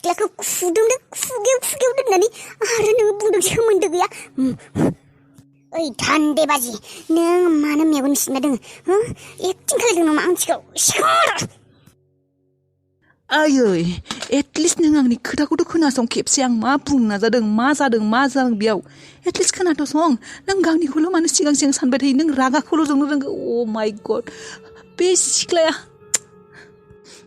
सिख्लाखौ खुदोंनो खुगेव दोननानै आरो नोङो बुंदों सोमोन्दो गैया ओइ धान्दे बाजि नों मानो मेगन सिनना दोङो एक्टिं खालायदों नामा आं सिखार आयै एटलिस्ट नों आंनि खोथाखौथ' खोनासं खेबसे आं मा बुंनो नाजादों मा जादों बेयाव एटलिस्ट खोनासं नों गावनिखौल' मानो सिगां सानबाय थायो नों रागाखौल' जोंनो रोंगौ अ माय गड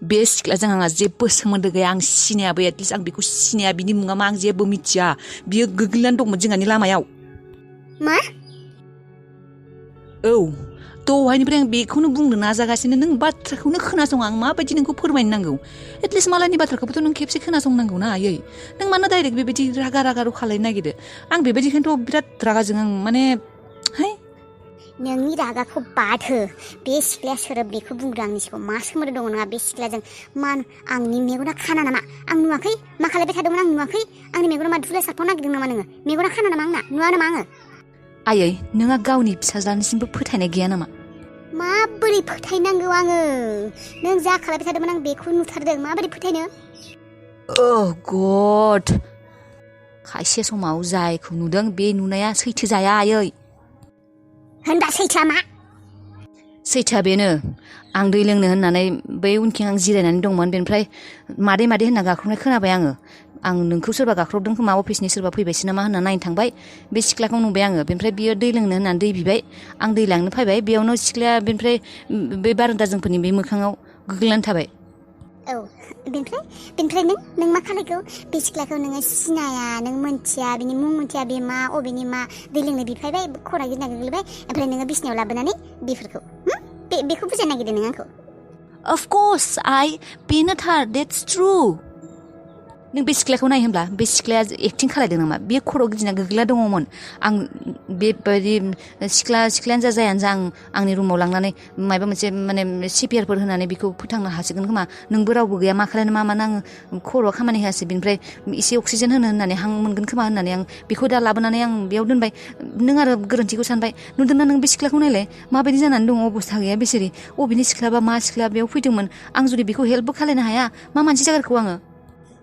बे सिख्लाजों आंहा जेबो सोमोन्दो गैया आं सिनायाबो एटलिस्ट आं बेखौ सिनाया बिनि मुङा मा आं जेबो मिथिया बियो गोग्लैनानै दंमोन जोंहानि लामायाव मा औ दहायनिफ्राय आं बेखौनो बुंनो नाजागासिनो नों बाथ्राखौनो खोनासं आं माबायदि नोंखौ फोरमायनो नांगौ एटलिस्ट मालायनि बाथ्राखौबोथ' नों खेबसे खोनासंनांगौ ना आयै नों मानो डाइरेक्ट बेबायदि रागा खालायनो नागिरदो आं बेबायदिखौथ' बिराद रागा जों आं माने हाय नोंनि रागाखौ बाद हो बे सिख्लाया सोरो बेखौ बुंदों आंनि सिगाङाव मा सोमोन्दो दङ नङा बे सिख्लाजों मा आंनि मेगना खाना नामा आं नुवाखै मा खालायबाय थादोंमोन आं नुवाखै आंनि मेगना मा दुलाय सारफाव नागिरदों नामा नोङो मेगना खाना नामा आंना नुवा नामा आङो आयै नोंहा गावनि फिसाज्लानिसिमबो फोथायनाय गैया नामा माबोरै फोथायनांगौ आङो नों जा खालायबाय थादोंमोन आं बेखौ नुथारदों माबोरै फोथायनो गड खायसे समाव जायखौ नुदों बे नुनाया सैथो जाया आयै होनबा सैथोआ बेनो आं दै लोंनो होननानै बै उनथिं आं जिरायनानै दंमोन बेनिफ्राय मादै होनना गाख्रबनाय खोनाबाय आं नोंखौ सोरबा गाख्रबदों खोमा अफिसनि सोरबा फैबायसो नामा होनना नायनो थांबाय बे सिख्लाखौ नुबाय आङो बेनिफ्राय बियो दै लोंनो होननानै दै बिबाय आं दै लांनो फैबाय बेयावनो सिख्लाया बेनिफ्राय बे बारान्दा जोंफोरनि बे मोखाङाव गोग्लैनानै थाबाय औ बेनिफ्राय नों मा खालायखौ बे सिख्लाखौ नोङो सिनाया नों मोनथिया बिनि मुं मोनथिया बे मा अबेनि मा दै लोंनो बिफायबाय खरा गिदिंना गोग्लैबाय ओमफ्राय नोङो बिसिनायाव लाबोनानै बेफोरखौ बेखौ बुजायनो नागिरदों नों आंखौ अफ कोर्स बेनो थार दैट्स ट्रु नों बे सिख्लाखौ नाय होनब्ला बे सिख्लाया एक्टिं खालायदों नामा बे खर' गिदिंना गोग्लैना दङमोन आं बेबायदि सिख्लायानो जायानो जा आंनि रुमाव लांनानै माबा मोनसे माने सिपिआरफोर होनानै बेखौ फोथांनो हासिगोन खोमा नोंबो रावबो गैया मा खालायनो मा मानो आङो खर'आव खामानि होआसै बिनिफ्राय एसे अक्सिजेन होननानै हां मोनगोन खोमा होननानै आं बेखौ दा लाबोनानै आं बेयाव दोनबाय नों आरो गोरोन्थिखौ सानबाय नुदोंना नों बे सिख्लाखौ नायलाय माबायदि जानानै दङ अबस्था गैया बेसेरि अबेनि सिख्लाबा मा सिख्ला बेयाव फैदोंमोन आं जुदि बेखौ हेल्पबो खालायनो हाया मा मानसि जागोनखौ आङो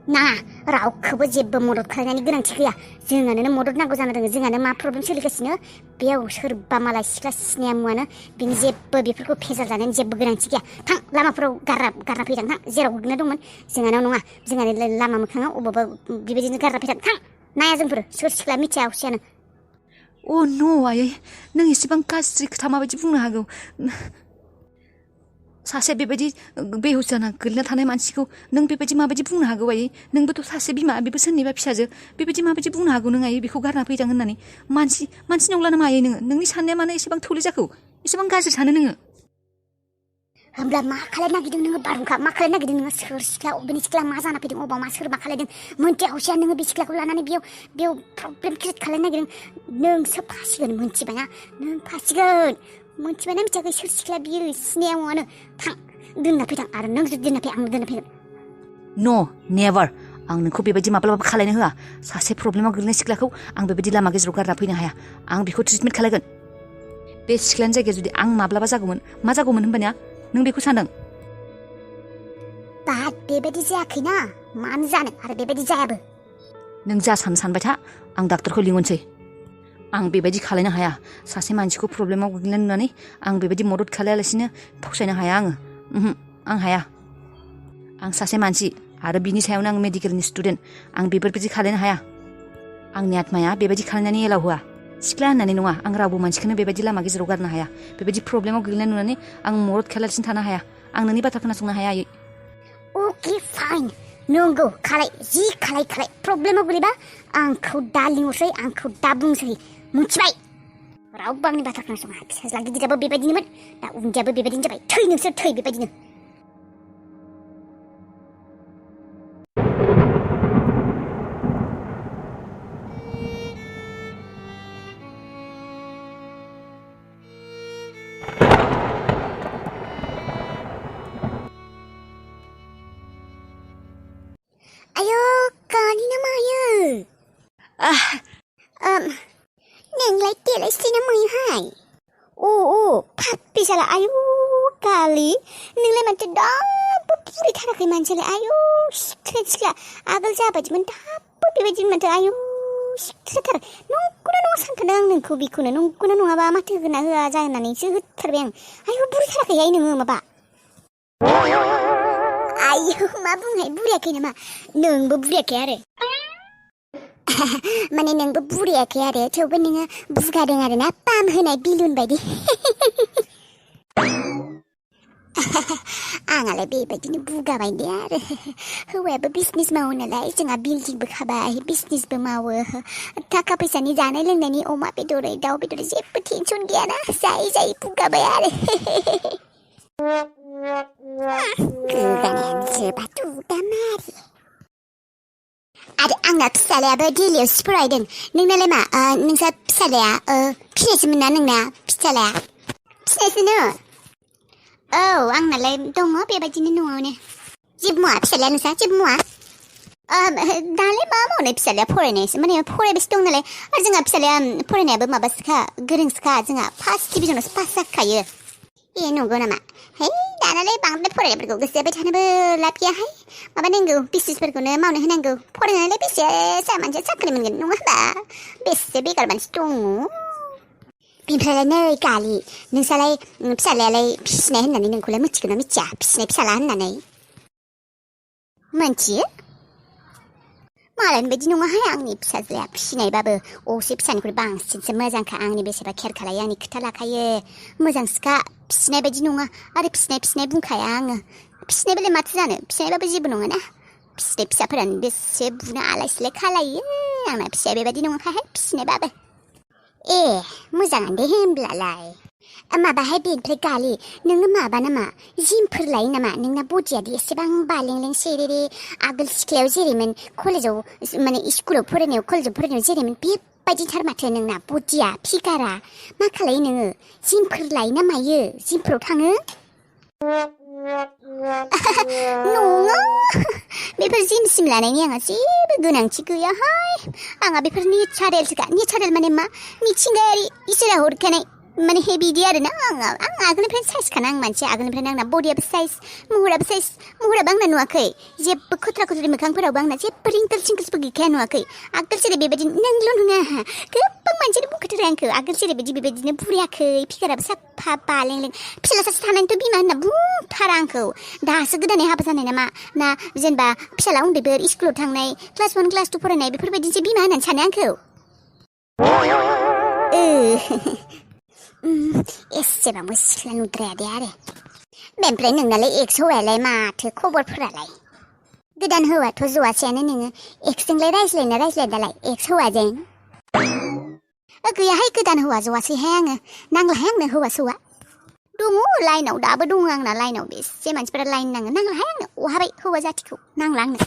नाङा रावखौबो जेबो मदद खालायनायनि गोनांथि गैया जोंहानो मदद नांगौ जाना दङ जोंहानो मा प्रब्लेम सोलिगासिनो बेयाव सोरबा मालाय सिख्ला सिनाया मुवानो बिनि जेबो बेफोरखौ फेजार जानायनि जेबो गोनांथि गैया थां लामाफोराव गारना फैथां थां जेराव गोग्लैना दंमोन जोंहानाव नङा जोंहानि लामा मोखाङाव अबावबा बेबायदिनो गारना फैथां थां नाया जोंफोर सोर सिख्ला मिथिया हसियानो न' आयै नों एसेबां गाज्रि खोथा माबायदि बुंनो हागौ सासे बेबायदि बेहुस जाना गोलैना थानाय मानसिखौ नों बेबायदि माबायदि बुंनो हागौ आयै नोंबोथ' सासे बिमा बेबो सोरनिबा फिसाजो बेबायदि माबायदि बुंनो हागौ नों आयै बेखौ गारना फैथां होननानै मानसि नंला नामा आयै नोंनि साननाया मानो एसेबां थौले जाखौ एसेबां गाज्रि सानो नोङो होमब्ला मा खालायनो नागिरदों नोङो बारहुंखा मा खालायनो नागिरदों नोङो सोर सिख्ला अबेनि सिख्ला मा जाना फैदों अबाव मा सोर मा खालायदों मोनथिया हसिया नोङो बे सिख्लाखौ लानानै बेयाव प्रब्लेम क्रिएट खालायनो नागिरदों नोंसो फासिगोन मोनथिबायना नों फासिगोन मोनथिबायना मिथियाखै सोर सिख्ला बियो सिनाया मुवानो थां दोनना फैथां आरो नों जुदि दोनना फै आं दोनना फैगोन नेभार आं नोंखौ बेबायदि माब्लाबाबो खालायनो होआ सासे प्रब्लेमाव गोग्लैनाय सिख्लाखौ आं बेबायदि लामा गेजेराव गारना फैनो हाया आं बेखौ ट्रिटमेन्ट खालायगोन बे सिख्लानि जायगायाव जुदि आं माब्लाबा जागौमोन मा जागौमोन होनबानिया नों बेखौ सानदों बाट बेबायदि जायाखैना मानो जानो आरो बेबायदि जायाबो नों जा सानबाय था आं डाक्टरखौ लिंहरसै आं बेबायदि खालायनो हाया सासे मानसिखौ प्रब्लेमाव गोग्लैनाय नुनानै आं बेबायदि मदद खालायालासिनो फावसायनो हाया आं हाया आं सासे मानसि आरो बिनि सायावनो आं मेडिकेलनि स्टुडेन्ट आं बेफोरबायदि खालायनो हाया आंनि आत्माया बेबायदि खालायनानै एलाव होआ सिख्ला होननानै नङा आं रावबो मानसिखौनो बेबायदि लामा गेजेराव गारनो हाया बेबायदि प्रब्लेमाव गोग्लैनाय नुनानै आं मदद खालायालासिनो थानो हाया आं नोंनि बाथ्रा खोनासंनो हाया आयै अके फाइन नंगौ जि खालाय प्रब्लेमाव गोलैबा आंखौ दा लिंहरसै आंखौ दा बुंसै मिथिबाय रावबो आंनि बाथ्रा खोनासङा फिसाज्ला गिदिराबो बेबायदिनोमोन दा उन्दैयाबो बेबायदिनो जाबाय थै नोंसोर थै बेबायदिनो आयो गानि नामायो नोंलाय देलायस्रिना मैहाय अ फाप्पि साला आयु गालि नोंलाय माथो दा दाबो बुरैथाराखै मानसियालाय आयु सिख्ला आगोल जाबायदिमोन दाबो बेबायदिनो माथो आयु सिख्लाथार नंगौना नङा सानखादों आं नोंखौ बेखौनो नंगौना नङाबा माथो होना होआ जानानैसो होथारबाय आं आयु बुरैथाराखैहाय नोङो माबा आयु मा बुंनाय बुरैयाखै नामा नोंबो बुरैयाखै आरो माने नोंबो बुरैयाखै आरो थेवबो नोङो बुगादों आरो ना पाम होनाय बिलुन बायदि आंहालाय बेबायदिनो बुगाबाय दे आरो हौवायाबो बिजनेस मावो नालाय जोंहा बिल्डिंबो खाबाय बिजनेसबो मावो थाखा फैसानि जानाय लोंनायनि अमा बेदरै दाउ बेदरै जेबो टेनसन गैयाना जायै जायै बुगाबाय आरो गोगानायानो जोबा दुगामारि आरो आंना फिसालायाबो दिल्लीयावसो फरायदों नोंनालाय मा नोंसा फिसालाया फिसिनायसोमोन ना नोंना फिसालाया फिसिनायसोनो औ आंनालाय दङ बेबायदिनो न'आवनो जेबो मावा फिसालाया नोंसा जेबो मावा दालाय मा मावनाय फिसालाया फरायनायसो माने फरायबायसो दं नालाय आरो जोंहा फिसालाया फरायनायाबो माबासोखा गोरोंसोखा जोंहा फार्स्ट डिभिजनावसो पास जाखायो ए नंगौ नामा है दानालाय बांद्राय फरायनायफोरखौ गोसो जाबाय थानोबो लाब गैयाहाय माबा नांगौ बिजनेसफोरखौनो मावनो होनांगौ फरायनानैलाय बेसे जा मानसिया साख्रि मोनगोन नङा होनबा बेसे बेगार मानसि दङ बेनिफ्रायलाय नै गालि नोंसालाय फिसालायालाय फिसिनाय होननानै नोंखौलाय मिथिगौ ना मिथिया फिसिनाय फिसाला होननानै मोनथियो मालायनि बायदि नङाहाय आंनि फिसाज्लाया फिसिनायबाबो असे फिसानिख्रुइ बांसिनसो मोजांखा आंनि बेसेबा केयार खालायो आंनि खोथा लाखायो मोजांसोखा फिसिनाय बायदि नङा आरो फिसिनाय बुंखाया आङो फिसिनायबालाय माथो जानो फिसिनायबाबो जेबो नङाना फिसिनाय फिसाफोरानो बेसे बुनो आलाय सिलाय खालायो आंना फिसाया बेबायदि नङाहाय फिसिनायबाबो ए मोजाङानो दे होनब्लालाय माबाहाय बेनिफ्राय गालि नोङो माबा नामा जिमफोर लायो नामा नोंना बडियादि एसेबां बालेंलें सेरेरे आगोल सिख्लायाव जेरैमोन कलेजाव माने स्कुलाव फरायनायाव कलेजाव फरायनायाव जेरैमोन बेबायदिथार माथो नोंना बडिया फिगारा मा खालायो नोङो जिमफोर लायो ना मायो जिमफोराव थाङो नङा बेफोर जिम सिम लानायनि आंहा जेबो गोनांथि गैयाहाय आंहा बेफोर नेचारेलसोखा नेचारेल माने मा मिथिंगायारि इसोरा हरखानाय माने बिदि आरोना आं आगोलनिफ्रायनो साइजखाना आं मानसिया आगोलनिफ्रायनो आंना बडियाबो साइज महराबो आंना नुवाखै जेबो खुथ्रा खुथ्रि मोखांफोरावबो आंना जेबो रिंकल सिंकल्सबो गैखाया नुवाखै आगोल जेरै बेबायदि नोंल' नङा गोबां मानसियानो बुंखाथारो आंखौ आगोल जेरैबायदि बेबायदिनो बुरैयाखै फिगाराबो साफा बालेंलें फिसाला सासे थानानैथ' बिमा होनना बुंथारा आंखौ दासो गोदानै हाबा जानाय नामा ना जेनेबा फिसाला उन्दैफोर स्कुलाव थांनाय क्लास 1 क्लास 2 फरायनाय बेफोरबायदिसो बिमा होननानै सानो आंखौ एसेबांबो सिख्ला नुद्राया दे आरो बेनिफ्राय नोंनालाय एक्स हौवायालाय माथो खबरफोरालाय गोदान हौवाथ' ज'आसैयानो नोङो एक्सजोंलाय रायज्लायना दालाय एक्स हौवाजों गैयाहाय गोदान हौवा ज'आसैहाय आङो नांलाहाय आंनो हौवा सौवा दङ लाइनाव दाबो दङ आंना लाइनाव बेसे मानसिफोरा लाइन नाङो नांलाहाय आंनो अहाबाय हौवा जाथिखौ नांला आंनो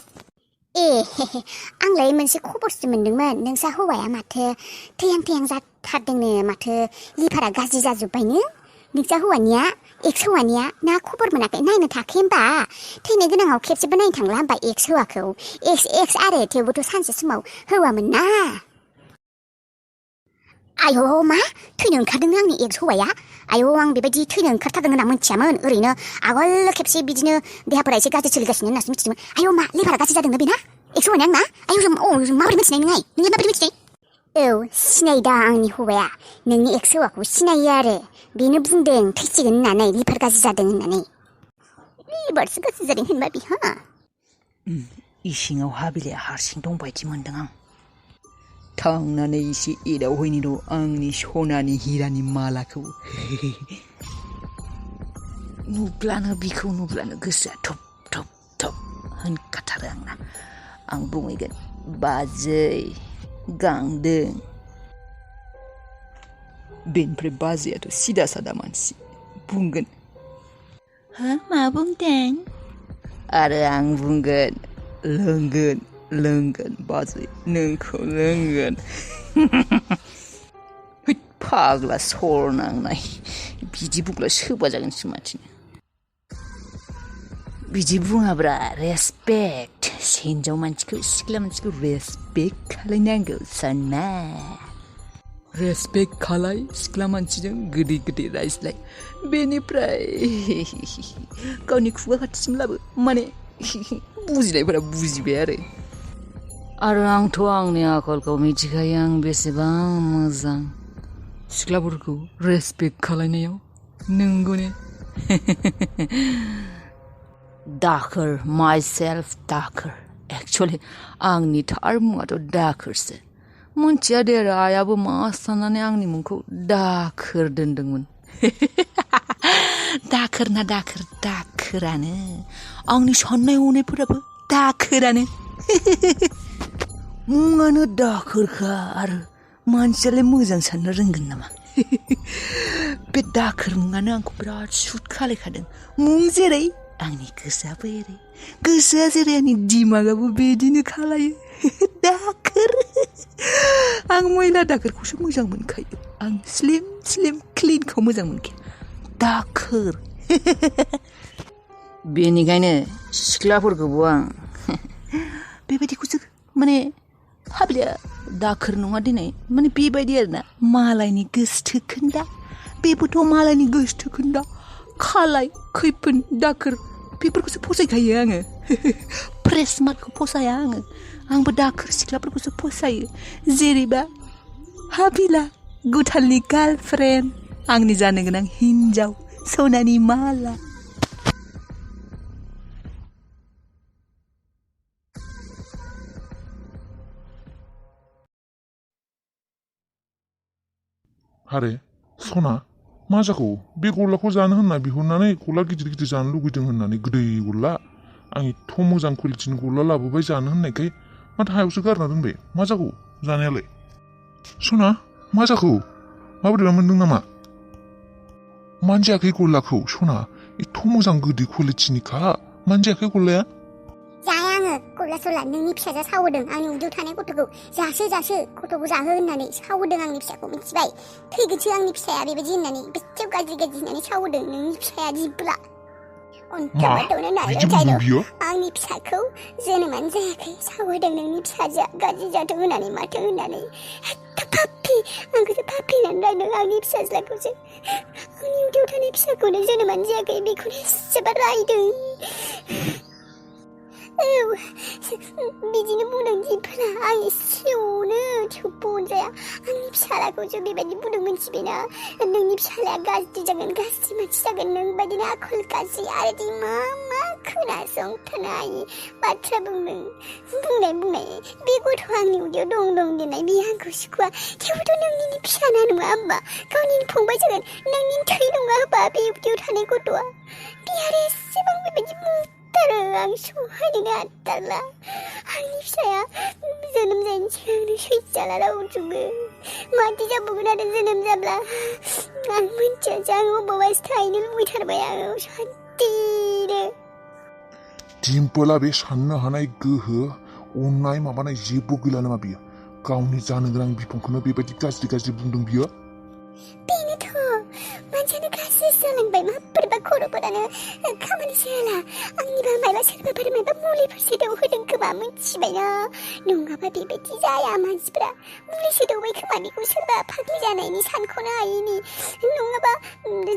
ए आंलाय मोनसे खबरसो मोनदोंमोन नोंसा हौवाया माथो थैहां जाथारदोंनो माथो लिभारा गाज्रि जाजोब्बायनो नोंसा हौवानिया एक्स हौवानिया ना खबर मोनाखै नायनो थाखै होमबा थैनो गोनाङाव खेबसेबो नायनो थांला होमबा एक्स हौवाखौ एक्स आरो थेवबोथ' सानसे समाव हौवामोन ना आयौ मा थैनो ओंखारदों आंनि एक्स हौवाया आयौ आं बेबायदि थैनो ओंखारथारदों होनना मिथियामोन ओरैनो आगोल खेबसे बिदिनो देहाफोरा एसे गाज्रि सोलिगासिनो होननासो मिथिदोंमोन आयौ मा लिभारा गाज्रि जादोंना बेना एक्स हौवानि आंना आयौ माबोरै मिथिनाय नोंलाय माबोरै मिथिनाय औ सिनायदा आंनि हौवाया नोंनि एक्स हौवाखौ सिनायो आरो बेनो बुंदों थैसिगोन होननानै लिभार गाज्रि जादों होननानै लिभारसो गाज्रि जादों होनबा बिहा इसिङाव हाबिलाया हारसिं दंबायदि मोनदों आं थांनानै एसे एदावहैनि र' आंनि सनानि हिरानि मालाखौ बिखौ नुब्लानो गोसोआ थब थब थब होनखाथारो आंना आं बुंहैगोन बाजै गांदों बेनिफ्राय बाजैयाथ' सिदा सादा मानसि बुंगोन मा बुंदों आरो आं बुंगोन लोंगोन बाजै नोंखौ लोंगोन फाग्ला सर नांनाय बिदि बुंब्ला सोबा जागोनसो माथिनो बिदि बुङाब्रा रेसपेक्ट हिन्जाव मानसिखौ सिख्ला मानसिखौ रेसपेक्ट खालायनांगौ सन्मान रेसपेक्ट खालाय सिख्ला मानसिजों गोदै गोदै रायज्लाय बेनिफ्राय गावनि खुगा खाथिसिम लाबो माने बुजिनायफोरा बुजिबाय आरो आंथ' आंनि आखलखौ मिथिखायो आं बेसेबां मोजां सिख्लाफोरखौ रेसपेक्ट खालायनायाव नंगौ ने दाखोर माइसेल्फ दाखोर एक्चुअलि आंनि थार मुङाथ' दाखोरसो मोनथिया दे आइयाबो मा साननानै आंनि मुंखौ दाखोर दोनदोंमोन दाखोर ना दाखोर दाखोरानो आंनि साननाय हनायफोराबो दाखोरानो मुङानो दाखोरखा आरो मानसियालाय मोजां साननो रोंगोन नामा बे दाखोर मुङानो आंखौ बिराद सुट खालायखादों मुं जेरै आंनि गोसोआबो एरै गोसोआ जेरै आंनि दिमागाबो बिदिनो खालायो दाखोर आं मैला दाखोरखौसो मोजां मोनखायो आं स्लिम स्लिम क्लिनखौ मोजां मोनखाया दाखोर बेनिखायनो सिख्लाफोरखौबो आं बेबायदिखौसो माने हाब्लिया दाखोर नङा दिनै माने बेबायदि आरोना मालायनि गोसथोखोन्दा बेबोथ' मालायनि गोसथोखोन्दा खालाय खैफोन दाखोर बेफोरखौसो फसायखायो आङो फ्रेस मार्कखौ फसाया आंबो दाखोर सिख्लाफोरखौसो फसायो जेरैबा हाबिला गुथालनि गार्लफ्रेन्ड आंनि जानो गोनां हिन्जाव सनानि माला हारे सना मा जाखो बे गल्लाखौ जानो होनना बिहरनानै गल्ला गिदिर गिदिर जानो लुगैदों होननानै गोदै गल्ला आं एथ' मोजां कुवालिटिनि गल्ला लाबोबाय जानो होननायखाय माथो हायावसो गारना दोनबाय मा जाखो जानायालाय सना मा जाखो माबोरैबा मोनदों नामा मानो जायाखै गल्लाखौ सना एथ' मोजां गोदै कुवालिटिनिखा मानो जायाखै गल्लाया जाया आङो गल्ला सला नोंनि फिसाजोआ सावोदों आंनि उदैयाव थानाय गथ'खौ जासो गथ'खौ जाहो होननानै सावोदों आंनि फिसाखौ मिथिबाय थैगोनसो आंनि फिसाया बेबायदि होननानै बेसेबां गाज्रि होननानै सावोदों नोंनि फिसाया जिब्ला अन्थाबाथौनो नायनो आंनि फिसाखौ जोनोमानो जायाखै सावोदों नोंनि फिसाजोआ गाज्रि जाथों होननानै माथों होननानै पापि आंखौसो पापि होननानै रायदों आंनि फिसाज्लाखौसो आंनि उदैयाव थानाय फिसाखौनो जोनोमानो जायाखै बेखौनो एसेबां रायदों बिदिनो बुंदों जिफोरा आं एसेयावनो थेवबो अनजाया आंनि फिसालाखौसो बेबायदि बुंदों मिथिबायना नोंनि फिसालाया गाज्रि जागोन गाज्रि मानसि जागोन नों बायदिनो आखल गाज्रि आरो दि मा खोनासंथानो हायि बाथ्रा बुंनाय बे गथ' आंनि उदैयाव दं देनाय बियो आंखौ सुखुवा थेवबोथ' नोंनिनो फिसाना नङा होमबा गावनिनो फंबाय जागोन नोंनिनो थै नङा होमबा बे उदैयाव थानाय गथ'आ बे आरो एसेबां बेबायदि आं सहायनो हाथारला आंनि फिसाया जोनोम जायैनि सिगांनो सैजाला रावजोंबो माथो जाबावगोन आरो जोनोम जाब्ला आं मिथियासै आं अबावबासो थाहैनो लुबैथारबाय आङो सान्थिनो दिम्पला बे साननो हानाय गोहो अननाय माबानाय जेबो गैला नामा बियो गावनि जानो गोनां बिफंखौनो बेबायदि गाज्रि बुंदों बियो बेनोथ' मानसियानो गाज्रि जालांबाय माबोरैबा खर'फोरानो खामानिसो होला आंनिबा मायबा सोरबाफोर मायबा मुलिफोरसो दौहोदों खोमा मिथिबायना नङाबा बेबायदि जाया मानसिफ्रा मुलिसो दौबाय खोमा बेखौ सोरबा फाग्लि जानायनि सानख'नो हायिनि नङाबा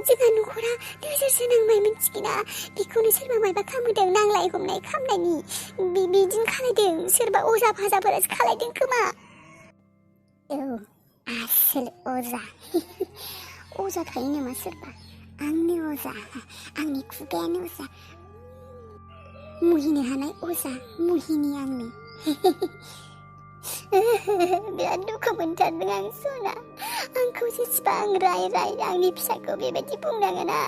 जोंहा न'खरा नोजोरसो नांबाय मिथिगोना बेखौनो सोरबा मायबा खालामहोदों नांलाय हमनाय खालामनायनि बिदिनो खालायदों सोरबा अजा फाजाफोरासो खालायदों खोमा आसोल अजा थायो नामा सोरबा आंनि अजा आंनि खुगायानो अजा मुहिनो हानाय अजा मुहिनि आंनो बिराद दुखु मोनथारदों आं सना आंखौ जेसेबां राय आंनि फिसाखौ बेबायदि बुंनाङोना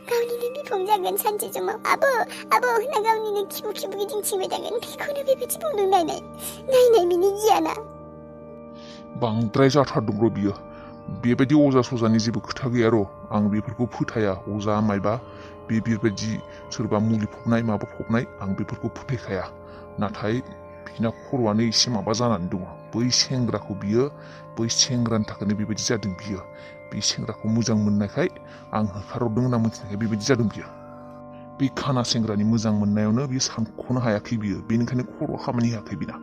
गावनिनो बिफं जागोन सानसे समाव आब' होनना गावनिनो खिबु गिदिंथिंबाय थागोन बेखौनो बेबायदि बुंदों नायनाय बिनि गियाना बांद्राय जाथारदों र' बियो बेबायदि अजा सजानि जेबो खोथा गैया र' आं बेफोरखौ फोथाया अजा मायबा बेबायदि सोरबा मुलि फबनाय माबा फबनाय आं बेफोरखौ फोथायखाया नाथाय बिना खर'आनो एसे माबा जानानै दङ बै सेंग्राखौ बियो बै सेंग्रानि थाखायनो बेबायदि जादों बियो बे सेंग्राखौ मोजां मोननायखाय आं होखारहरदों होनना मिथिनायखाय बेबायदि जादों बियो बे खाना सेंग्रानि मोजां मोननायावनो बियो सानख'नो हायाखै बियो बेनिखायनो खर'आ खामानि होआखै बिना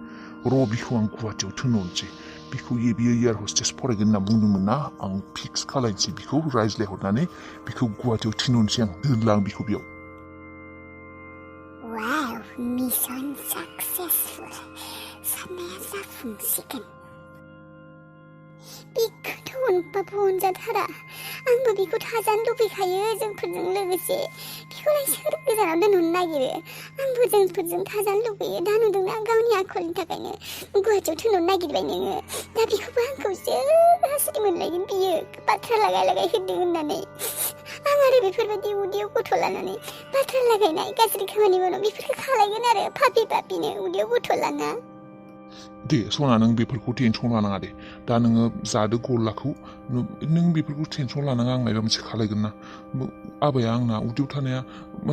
र' बिखौ आं गुवाहाटियाव थिनहरनोसै बिखौ बियो एयार हस्टेस फरायगोन होनना बुंदोंमोन ना आं फिक्स खालायनोसै बिखौ रायज्लायहरनानै बिखौ गुवाहाटियाव थिनहरनोसै आं दोनला आं बिखौ बेयाव Wow, mission successful. साननाया जाफुंसिगोन बिखौथ' अनबाबो अनजाथारा आंबो बिखौ थाजानो लुबैखायो जोंफोरजों लोगोसे बिखौलाय सोर गोजानाव दोनहरनो नागिरो आंबो जोंफोरजों थाजानो लुबैयो दा नुदोंना गावनि आखलनि थाखायनो गुवाहाटियाव थिनहरनो नागिरबाय नोङो दा बिखौबो आंखौसो हासुदै मोनलायगोन बियो बाथ्रा लागाय लागाय होदों होननानै आं आरो बेफोरबायदि उदैयाव गथ' लानानै बाथ्रा लागायनाय गाज्रि खामानि मावनाय बेफोरखौ खालायगोन आरो पापि पापिनो उदैयाव गथ' लाना दे सना नों बेफोरखौ टेनसन लानाङा दे दा नोङो जादो गल्लाखौ नों बेफोरखौ टेनसन लानाङा आं माबा मोनसे खालायगोन ना आबाया आंना उदैयाव थानाया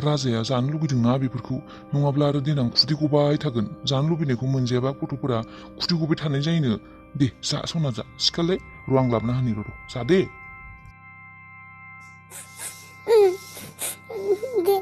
राजाया जानो लुगैदोंना बेफोरखौ नङाब्ला आरो देनां खुदै गबाय थागोन जानो लुबैनायखौ मोनजायाबा गथ'फोरा खुदै गबाय थानाय जायोनो दे जा सना जा सिखारलाय र' आं लाबोना होनि र' जा दे दे